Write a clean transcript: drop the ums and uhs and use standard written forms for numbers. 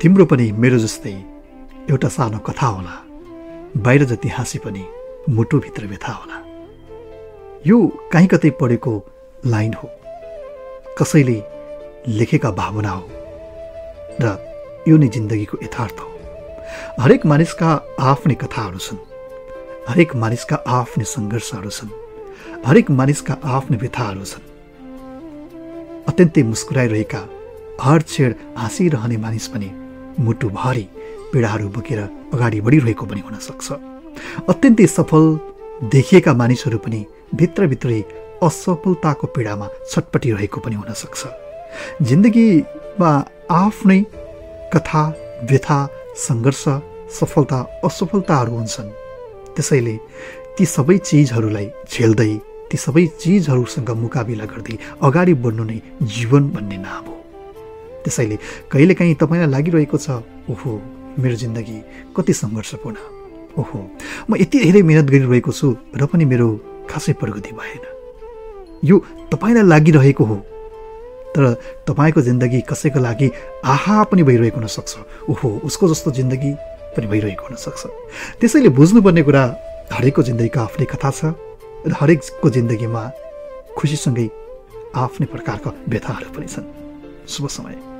तिम्रो पनि मेरो जस्तै एउटा सानो कथा होला, बाहिर जति हाँसी पनि मुटुभित्र व्यथा होला। यो कहीँ कतै पढेको लाइन हो, कसैले लेखेका भावना हो र यो नै जिन्दगीको यथार्थ हो। हरेक मानिसका आफ्नै कथाहरू छन्, हरेक मानिसका आफ्नै सङ्घर्षहरू छन्, हरेक मानिसका आफ्नै व्यथाहरू छन्। अत्यन्तै मुस्कुराइरहेका, हर छेड हाँसिरहने मानिस पनि मुटुभरि पीडाहरू बोकेर अगाडि बढिरहेको पनि हुन सक्छ। अत्यन्तै सफल देखिएका मानिसहरू पनि भित्रभित्रै असफलताको पीडामा छटपटिरहेको पनि हुन सक्छ। जिन्दगीमा आफ्नै कथा, व्यथा, सङ्घर्ष, सफलता असफलताहरू हुन्छन्। त्यसैले ती सबै चिजहरूलाई झेल्दै, ती सबै चिजहरूसँग मुकाबिला गर्दै अगाडि बढ्नु नै जीवन भन्ने नाम हो। त्यसैले कहिलेकाहीँ तपाईँलाई लागिरहेको छ, ओहो मेरो जिन्दगी कति सङ्घर्षपूर्ण, ओहो म यति धेरै मेहनत गरिरहेको छु र पनि मेरो खासै प्रगति भएन। यो तपाईँलाई लागिरहेको हो, तर तपाईँको जिन्दगी कसैको लागि आहा पनि भइरहेको हुनसक्छ, ओहो उसको जस्तो जिन्दगी पनि भइरहेको हुनसक्छ। त्यसैले बुझ्नुपर्ने कुरा, हरेकको जिन्दगीको आफ्नै कथा छ र हरेकको जिन्दगीमा खुसीसँगै आफ्नै प्रकारका व्यथाहरू पनि छन्। शुभ समय।